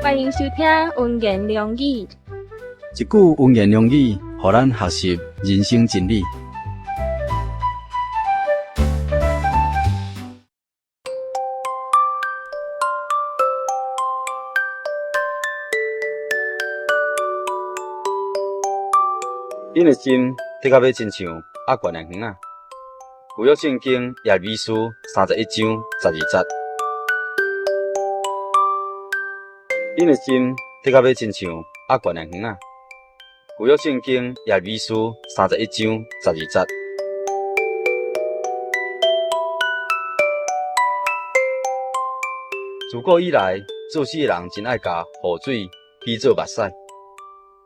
歡迎收聽溫言良語。一句溫言良語，予咱學習人生真理。恁的心的確欲親像鴨懸的園仔。舊約聖經耶利米書31章12節。恁的心的確欲親像鴨懸的園仔。舊約聖經耶利米書31章12節。自古以來，做詩的人真愛共雨水比做目屎。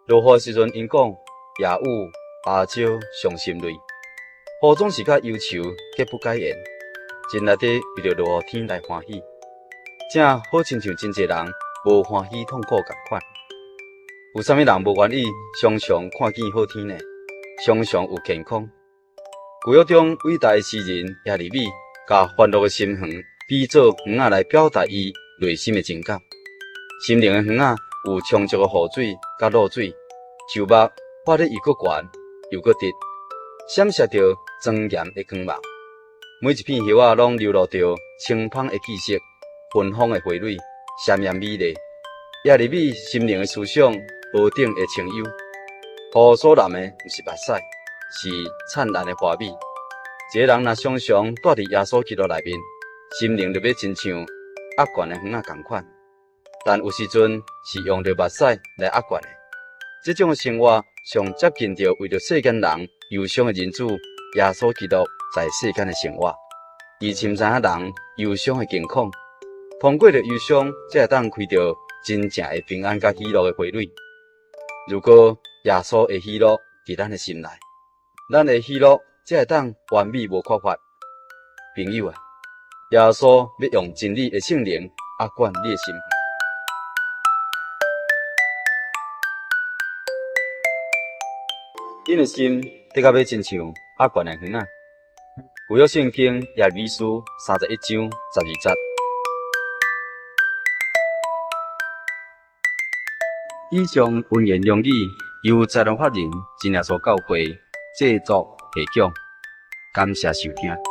落雨的時陣，𪜶講夜雨芭蕉傷心淚，雨總是佮憂愁結不解緣，真力地為著落雨天來歡喜，正好親像真濟人無歡喜痛苦仝款。有啥物人無願意常常看見好天呢？常常有健康。舊約中偉大的詩人耶利米，共歡樂的心園比做園仔來表達伊內心的情感。心靈的園仔有充足的雨水佮露水，樹木發得又閣懸又閣直，閃爍著莊嚴的光芒。每一片葉仔攏流露著清芳的氣息，芬芳的花蕊，鮮豔美麗。耶利米心靈的思想何等的清幽，雨所淋的毋是目屎，是燦爛的華美。一個人若常常蹛佇耶穌基督內面，心靈就欲親像鴨懸的園仔仝款。但有時陣是用著目屎來壓懸的。這種生活上接近著為著世間人憂傷的人子耶穌基督在世間的生活，伊深知影人憂傷的境況，通過著憂傷，才會當開著真正的平安佮喜樂的花蕊。如果耶穌的喜樂佇咱的心內，咱的喜樂才會當完美無缺乏。朋友啊，耶穌欲用真理的聖靈壓管你的心。恁的心的確欲親像鴨懸的園仔。舊約聖經耶利米書31章12節。以上溫言良語由財團法人真耶穌教會製作提供，感謝收聽。